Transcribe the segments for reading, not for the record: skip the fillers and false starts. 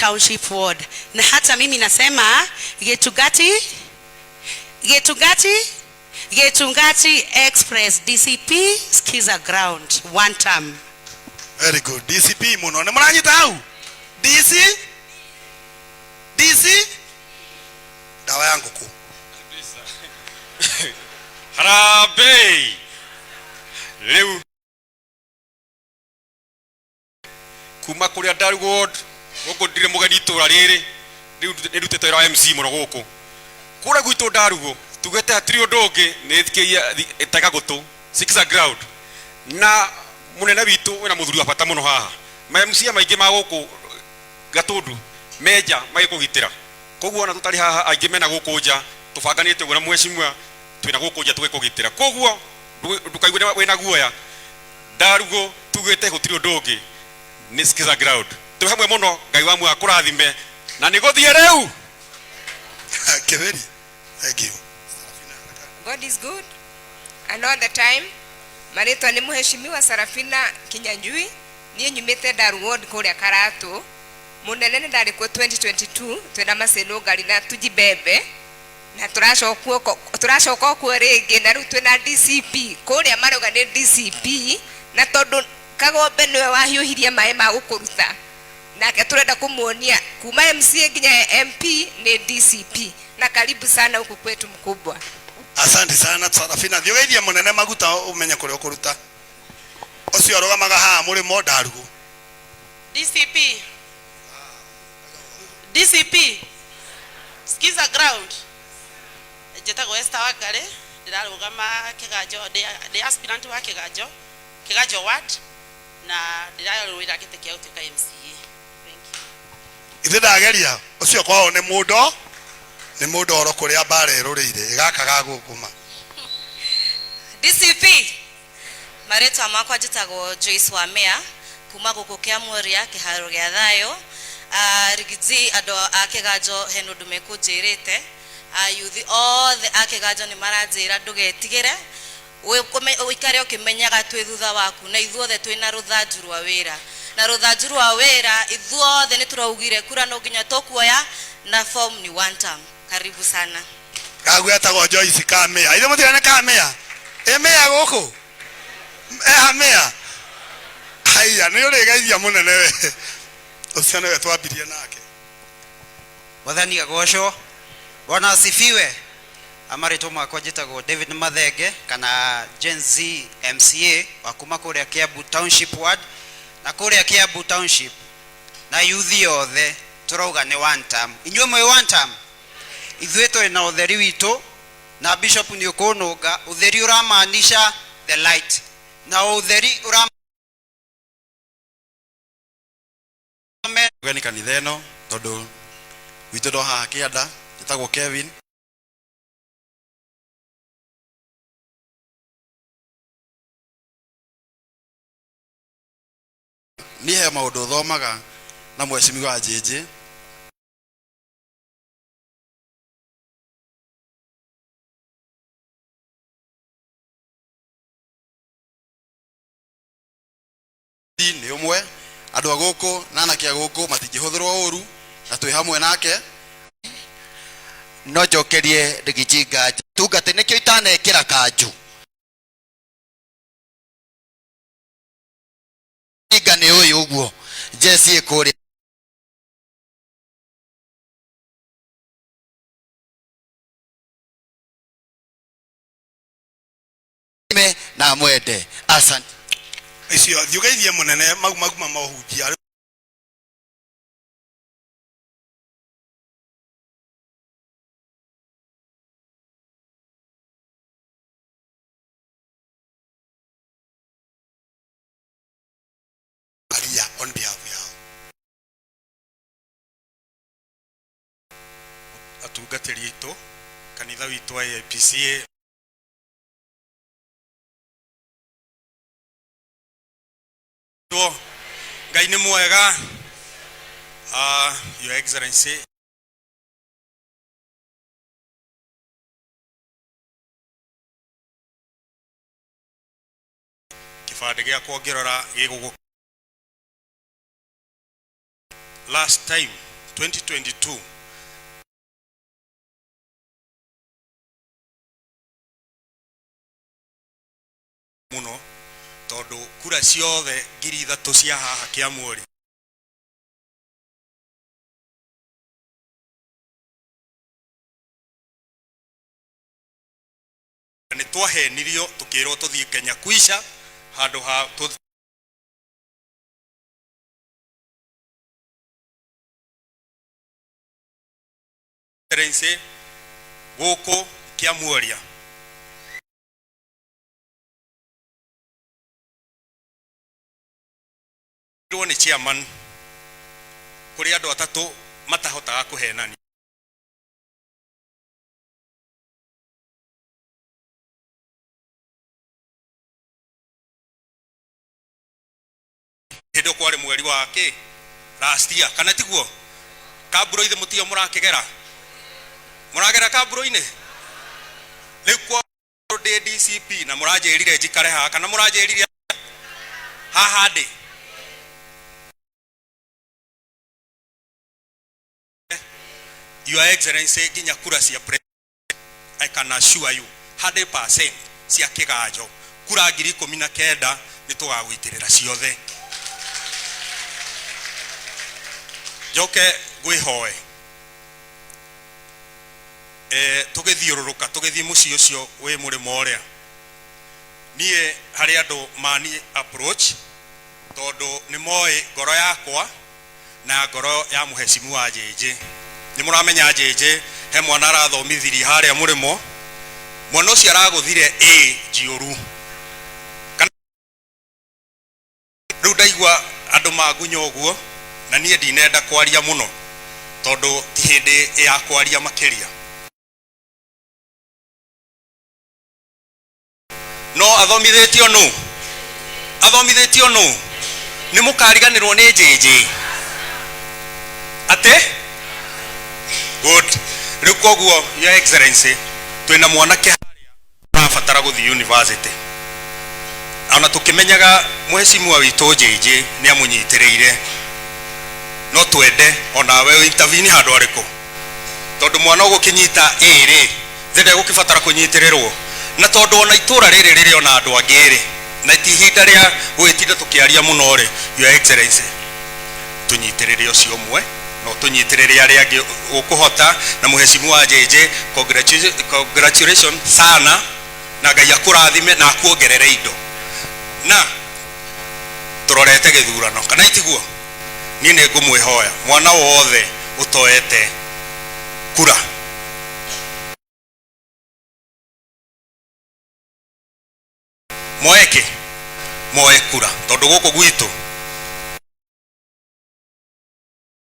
Township Ward. Na hata mimi nasema Gitungati, Gitungati, Gitungati Express DCP Skiza Ground one term. Very good. DCP muno. Nĩ mũranyita hau? DC? DC? Ndawa ya ngũkũ. Harambee! Rĩu kuma kũrĩa Ndaru Ward gũkũ ndirĩ mũgeni itũra rĩrĩ rĩu nĩ ndutĩte wĩra wa MC mũno gũkũ kũrĩa gwitũ Ndarugo tugĩte hatirĩ ũndũ ũngĩ nĩ thikĩria tega gũtũ Sikiza ground na mũnene witũ wĩna mũthuri wa bata mũno haha ma MC maingĩ ma gũkũ Gatũndũ menja magĩkũgitĩra koguo ona tũtarĩ haha aingĩ mena gũkũ nja tũbanganĩte ũguo na mheshimiwa twĩna gũkũ nja tũgĩkũgitĩra koguo ndũkaigue wĩna guoya Ndarugo tugĩte gũtirĩ ũndũ ũngĩ nĩ Sikiza ground twĩ hamwe mũno Ngai wa muoyo akũrathime na nĩ gũthiĩ rĩu. Kĩbĩri, thank you. God is good and all the time. Marĩtwa nĩ Mheshimiwa Sarafina Kinyanjui, niĩ nyumĩte Ndaru Ward kũrĩa Karatũ. Mũnene nĩ ndarĩ kuo 2022 twĩna Mercy Nũngari na Tujibembe na tũracoka o kuo rĩngĩ na rĩu twĩna DCP kũrĩa marauga nĩ DCP na tondũ Kagombe nĩwe wahiũhirie maĩ ma gũkũruta nake tũrenda kũmuonia kuma MCA nginya MP nĩ DCP na karibu sana huku kwetu mkubwa. Asante sana Sarafina. Thiĩ ũgeithie mũnene maguta ũmenye kũrĩa ũkũruta. Ũcio arũgamaga haha mũrĩmo Ndarugu. DCP. DCP. Skiza ground. Njĩtagwo Esther Wangari, ndĩrarũgama Kĩganjo, ndĩ aspirant wa Kĩganjo, Kĩganjo ward na ndĩrarũĩra gĩtĩ kĩa gũtuĩka MCA. Thank you. Ithe ndageria ũcio kwao nĩ mũndũ nĩ mũndũ oro kũrĩa mbara ĩrũrĩire gaka ga gũkũma. DCP marĩtwa makwa njĩtagwo Joyce Wamea kuma gũkũ Kĩamuoria kĩharo gĩa thayũ. Rigiji andũ a Kĩganjo hena ũndũ mekũnjĩrĩte ayuthi othe a Kĩganjo nĩ maranjĩra ndũgetigĩre ũikare ũkĩmenyaga twĩ thutha waku na ithuothe twĩna rũthanju rwa wĩra na rũthanju rwa wĩra ithuothe nĩ tũraugire kura no nginya tũkuoya na form ni one term. Karibu sana. Kagu etagwo Joyce Kamea. Ithe mũtirĩ nĩ Kamea? Ĩ mĩa gũkũ? Eha mĩa? Haiya, nĩ ũrĩgeithia mũnene we. Ũcio nĩwe twambirie nake. Mwathani agocwo. Bwana asifiwe. Marĩtwa makwa njĩtagwo David Mathenge kana Gen Z MCA wa kuma kũrĩa Kiambu Township Ward na kũrĩa Kiambu Township na yuthi yothe tũrauga nĩ one term. Inyuĩ mwĩ one term? Ithuĩ tũrĩ na ũtheri witũ na bishop nĩ ũkũnũnga ũtheri ũramaanisha the light na ũtheri ũra Ũgeni kanitha ĩno tondũ gwitũ ndo haha kĩanda njĩtagwo Kevin. Niĩ he maũndũ thomaga na mheshimiwa Njĩnjĩ. Nĩ ũmwe andũ a gũkũ na anake a gũkũ matingĩhũthĩrwo ũru na twĩ hamwe nake. No njokerie Rigiji nganja tungate nĩkĩo itanekĩra kanju. Inga nĩ ũyũ ũguo jeci ĩkũrĩa. Na mwende. Asante. Icio thiĩ ũgeithie mũnene mau maguma mohunjia. Aria on behalf yao. Atungatĩri aitũ kanitha witũ wa AIPCA Ngai nĩ mwega. Your Excellency kĩbandĩ gĩakwa ũngĩrora gĩgũgũ last time 2022 muno tondu kura ciothe 3,000 cia haha Kiamwori nĩ twahenirio tukirwo tuthie Kenya kuica handu ha Excellency guku Kiamuoria nĩ chairman kũrĩ andũ atatũ matahotaga kũhenania. Hĩndĩ kwarĩ mweri wa kĩ last year kana tiguo kamburo ithe mũtio mũrakĩgera mũragera kamburo-inĩ rĩu kwa ndĩ DCP na mũranjĩrire njikare haha kana mũranjĩrire haha ndĩ Your Excellency nginya kura cia I can assure you 100% cia kiganjo kura 19,000 nĩ tũgagũitĩrĩra ciothe. Njoke ngwĩhoe tũgĩthiũrũrũka tũgĩthiĩ mũciĩ ũcio wĩ mũrĩmo ũrĩa niĩ harĩ andũ mani approach tondũ nĩ moĩ ngoro yakwa na ngoro ya mũhecimu wa JJ. Nĩ mũramenya JJ he mwana arathomithirie harĩa mũrĩmo, mwana ũcio aragũthire A njiũru. Rĩu ndaigua andũ mangunya ũguo na niĩ ndinenda kwaria mũno tondũ ti hĩndĩ ya kwaria makĩria. No athomithĩtio nũ? Athomithĩtio nũ? Nĩ mũkariganĩrwo nĩ JJ atĩ good. Rĩu koguo Your Excellency twĩna mwanake harĩa ũrabatara gũthiĩ university, ona tũkĩmenyaga mũheshimiwa witũ JJ nĩ amũnyitĩrĩire, no twende onawe intervene handũ arĩkũ tondũ mwana ũgũkĩnyita A rĩ thĩ ndegũkĩbatara kũnyitĩrĩrwo, na tondũ ona itũra rĩrĩ rĩrĩ ona andũ angĩ rĩ, na ti ihinda rĩa gũgĩtinda tũkĩaria mũno rĩ, Your Excellency tũnyitĩrĩre ũcio ũmwe na ũtũnyitĩrĩre arĩa angĩ ũkũhota. Na mũhecimu wa JJ, congratulations sana, na Ngai akũrathime na akuongerere indo. Na tũrorete gĩthurano kana itiguo, niĩ nĩ ngũmwĩhoya mwana wothe ũtoete kura moe kĩ moe kura, tondũ gũkũ gwitũ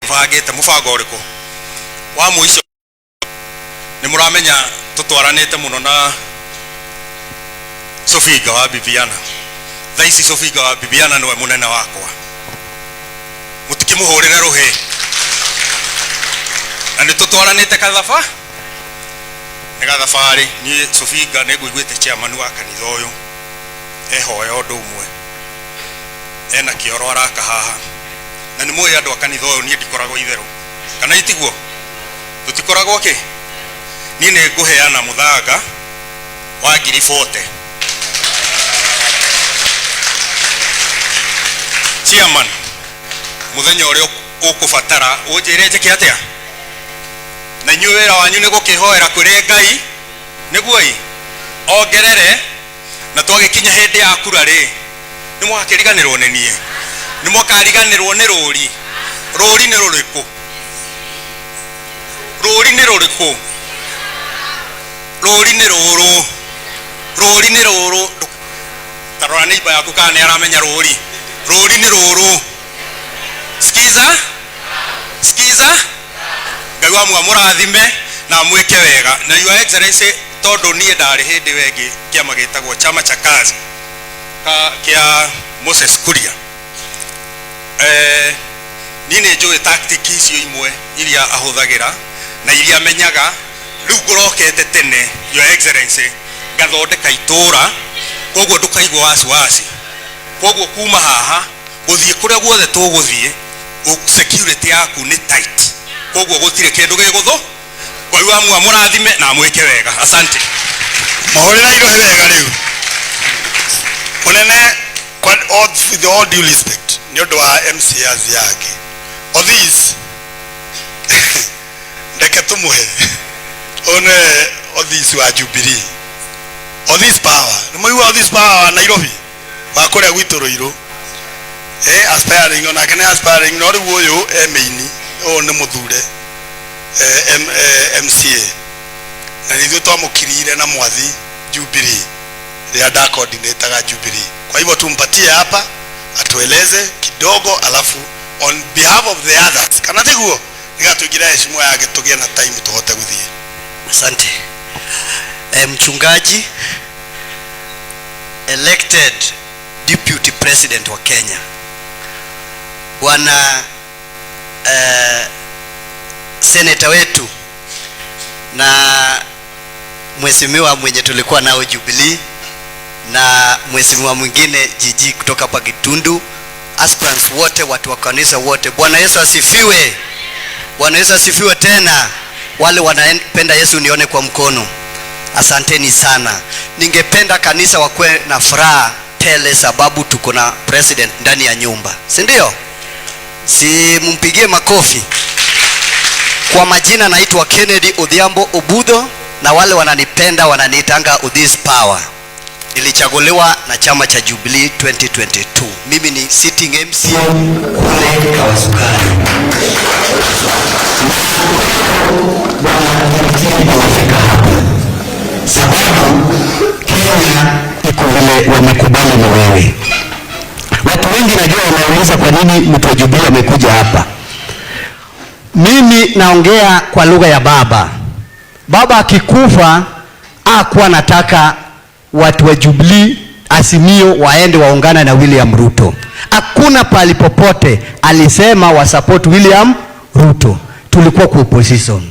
bangĩte mũbango ũrĩkũ wa mũico. Nĩ mũramenya tũtwaranĩte mũno na Sofinga wa Bibiana. Thaa ici Sofinga wa Bibiana nĩwe mũnene wakwa, mũtikĩmũhũrĩre rũhĩ, na nĩ tũtwaranĩte kathaba nĩ gathabarĩ. Niĩ Sofinga nĩ ngũiguĩte chairman wa kanitha ũyũ ehoya ũndũ ũmwe, ena kĩoro araka haha, na nĩ mũĩ andũ a kanitha ũyũ niĩ ndikoragwo itherũ kana itiguo tũtikoragwo kĩ. Niĩ nĩ ngũheana mũthanga wa 40,000. Chairman, mũthenya ũrĩa ũkũbatara ũnjĩre njĩke atĩa, na inyuĩ wĩra wanyu nĩ gũkĩhoera kũrĩ Ngai nĩguo ĩ ongerere, na twagĩkinya hĩndĩ ya kura rĩ, nĩ mwakĩriganĩrwo nĩ niĩ, nĩ mwakariganĩrwo nĩ rũri. Rũri nĩ rũrĩkũ? Rũri nĩ rũrĩkũ? Rũri nĩ rũrũ, rũri nĩ rũrũ. Ta rora neighbor yaku kana nĩ aramenya rũri. Rũri nĩ rũrũ. Sikiza, sikiza. Ngai wa mũrathime na amwĩke wega. Na Your Excellency, tondũ niĩ ndarĩ hĩndĩ ĩyo ĩngĩ kĩama gĩtagwo Chama cha Kazi kĩa Moses Kuria, niĩ nĩ njũĩ tactic icio imwe iria ahũthagĩra na iria menyaga. Rĩu ngũrokete tene, Your Excellency, ngathondeka itũra, koguo ndũkaigua wasiwasi. Koguo kuma haha gũthiĩ kũrĩa guothe tũgũthiĩ, security yaku nĩ tight. Koguo gutire kindu giguthu Ngai wa mua murathime na mwike wega. Asante. Mahũrĩra irohe wega rĩu. Mũnene, with all due respect, nĩ ũndũ wa MCAs yake. Othis, reke tũmũhe. Ũyũ nĩwe Othis wa Jubilee. Othis Power. Nĩ mũigua Othis Power wa Nairobi? Wa kũrĩa gwitũ Ruiru. Aspiring, onake nĩ aspiring, no rĩu ũyũ e mĩini. Ũyũ nĩ mũthure. MCA. Na nĩ ithuĩ twamũkirire na mwathi Jubilee. Rĩrĩa ndacoordinataga Jubilee. Kwa hivyo tumpatie hapa atueleze kidogo, alafu on behalf of the others, kana tiguo nigetha tuingire heshima yake tugie na time tuhote guthie. Asante. Mchungaji elected deputy president wa Kenya bwana senator wetu na mheshimiwa mwenye tulikuwa nao Jubilee na mheshimiwa mwingine Jiji kutoka hapa Gitundu, aspirants wote, watu wa kanisa wote, Bwana Yesu asifiwe. Bwana Yesu asifiwe tena. Wale wanapenda Yesu nione kwa mkono. Asanteni sana. Ningependa kanisa wakuwe na furaha tele sababu tuko na president ndani ya nyumba, si ndio? Si mumpigie makofi. Kwa majina naitwa Kennedy Odhiambo Obudho, na wale wananipenda wananiitanga Odhis Power. Nilichaguliwa na chama cha Jubilee 2022. Mimi ni sitting MCA kule Kawasukari. Sababu Kenya iko vile wamekubali na wewe. Watu wengi najua wanauliza kwa nini mtu wa Jubilee amekuja hapa. Mimi naongea kwa lugha ya baba. Baba akikufa hakuwa anataka watu wa Jubilee Azimio waende waungane na William Ruto. Hakuna pali popote alisema wa support William Ruto. Tulikuwa kwa opposition.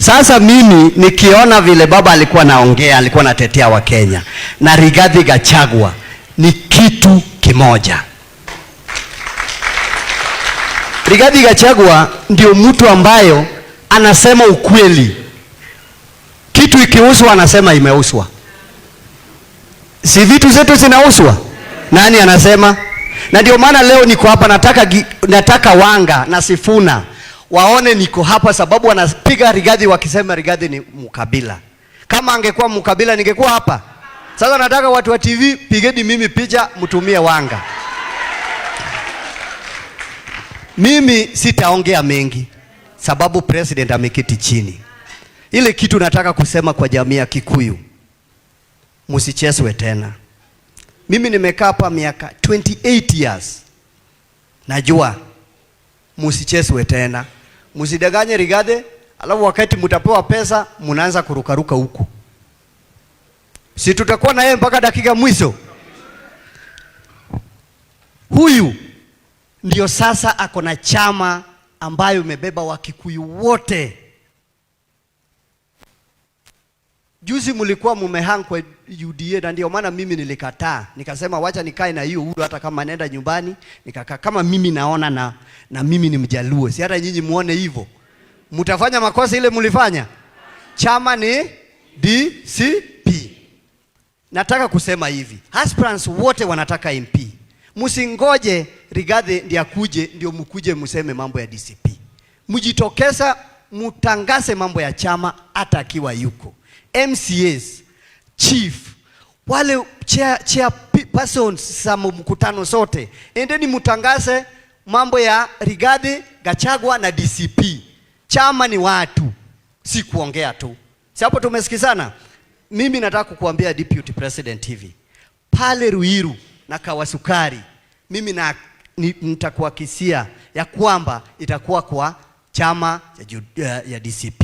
Sasa mimi nikiona vile baba alikuwa anaongea, alikuwa anatetea wa Kenya na Rigathi Gachagua ni kitu kimoja. Rigathi Gachagua ndio mtu ambayo anasema ukweli. Kitu ikiuzwa anasema imeuzwa. Si vitu zetu zinauzwa? Nani anasema? Na ndio maana leo niko hapa, nataka Wanga na Sifuna waone niko hapa sababu wanapiga Rigathi wakisema Rigathi ni mkabila. Kama angekuwa mkabila ningekuwa hapa. Sasa nataka watu wa TV pigeni mimi picha mtumie Wanga. Mimi sitaongea mengi sababu president ameketi chini. Ile kitu nataka kusema kwa jamii ya Kikuyu, msichezwe tena. Mimi nimekaa hapa miaka 28 years. Najua msichezwe tena. Msidanganye Rigathi, alafu wakati mtapewa pesa mnaanza kurukaruka huku. Si tutakuwa na yeye mpaka dakika mwisho. Huyu ndio sasa ako na chama ambayo imebeba Wakikuyu wote. Juzi mlikuwa mumehang kwa UDA, na ndio maana mimi nilikataa. Nikasema wacha nikae na hiyo Uhuru hata kama naenda nyumbani, nikakaa kama mimi naona na mimi ni Mjaluo. Si hata nyinyi muone hivyo. Mtafanya makosa ile mlifanya. Chama ni DCP. Nataka kusema hivi, aspirants wote wanataka MP. Msingoje Rigathi ndiye akuje ndio mkuje mseme mambo ya DCP. Mjitokeza mtangaze mambo ya chama hata akiwa yuko. MCAs, chief, wale chair persons za mkutano sote, endeni mtangaze mambo ya Rigathi Gachagua na DCP. Chama ni watu, si kuongea tu. Si hapo tumesikizana? Mimi nataka kukuambia Deputy President hivi, pale Ruiru na Kawasukari, mimi nitakuhakikishia ya kwamba itakuwa kwa chama ya DCP.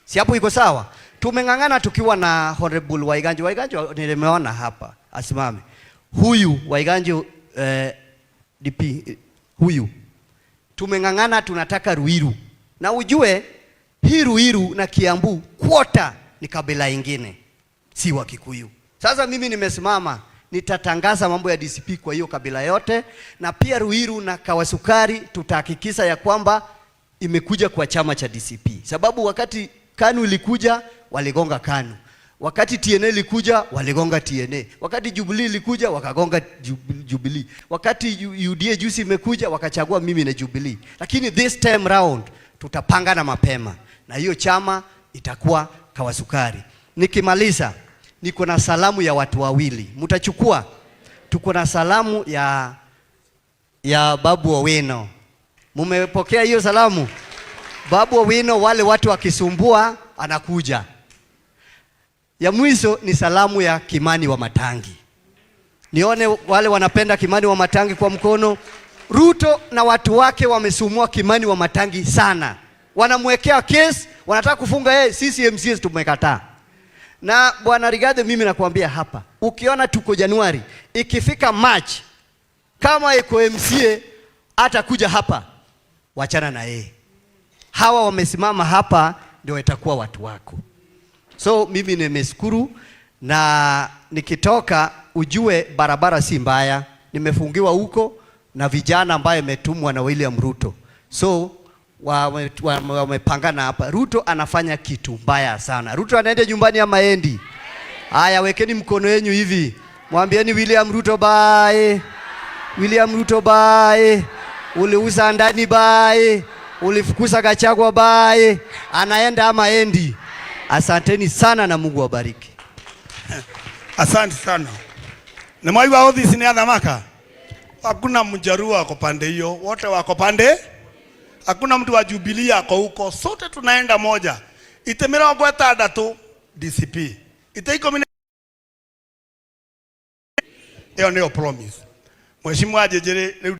Si hapo iko sawa? Tumeng'ang'ana tukiwa na Honorable Waiganjo. Waiganjo nimeona hapa asimame. Huyu Waiganjo DP huyu. Tumeng'ang'ana tunataka Ruiru. Na ujue hii Ruiru na Kiambu kwota ni kabila ingine, si wa Kikuyu. Sasa mimi nimesimama nitatangaza mambo ya DCP kwa hiyo kabila yote, na pia Ruiru na Kawasukari tutahakikisha ya kwamba Imekuja kwa chama cha DCP, sababu wakati KANU ilikuja waligonga KANU, wakati TNA ilikuja waligonga TNA, wakati Jubilee ilikuja wakagonga Jubilee, wakati UDA juzi imekuja wakachagua mimi na Jubilee. Lakini this time round tutapanga na mapema, na hiyo chama itakuwa Kawasukari. Nikimaliza, niko na salamu ya watu wawili, mtachukua. Tuko na salamu ya Babu Owino. Mumepokea hiyo salamu? Babu Owino, wale watu wakisumbua anakuja. Ya mwisho ni salamu ya Kimani Wamatangi. Nione wale wanapenda Kimani Wamatangi kwa mkono. Ruto na watu wake wamesumbua Kimani Wamatangi sana, wanamwekea case, wanataka kufunga yeye. Sisi MCAs tumekataa. Na bwana Rigathi, mimi nakwambia hapa, ukiona tuko Januari, ikifika March kama iko MCA atakuja hapa, wachana na yeye. Hawa wamesimama hapa ndio itakuwa watu wako. So mimi nimeshukuru, na nikitoka ujue barabara si mbaya, nimefungiwa huko na vijana ambayo imetumwa na William Ruto, so wamepangana hapa. Ruto anafanya kitu mbaya sana. Ruto anaenda nyumbani ama endi? Haya, wekeni mkono yenu hivi, mwambieni William Ruto bye. William Ruto bye. Uliuza ndani bye. Ulifukuza Gachagua bye. Anaenda ama endi? Asanteni sana na Mungu awabariki. Asante sana. Nĩ mwaigua Othis nĩ athamaka? Hakuna Mjaluo ako pande hiyo, wote wako pande. Hakuna mtu wa Jubilee ako huko, sote tunaenda moja. Ite 60 DCP, ite 10 ĩyo nĩyo promise. Mheshimiwa Njĩnjĩrĩ rĩu.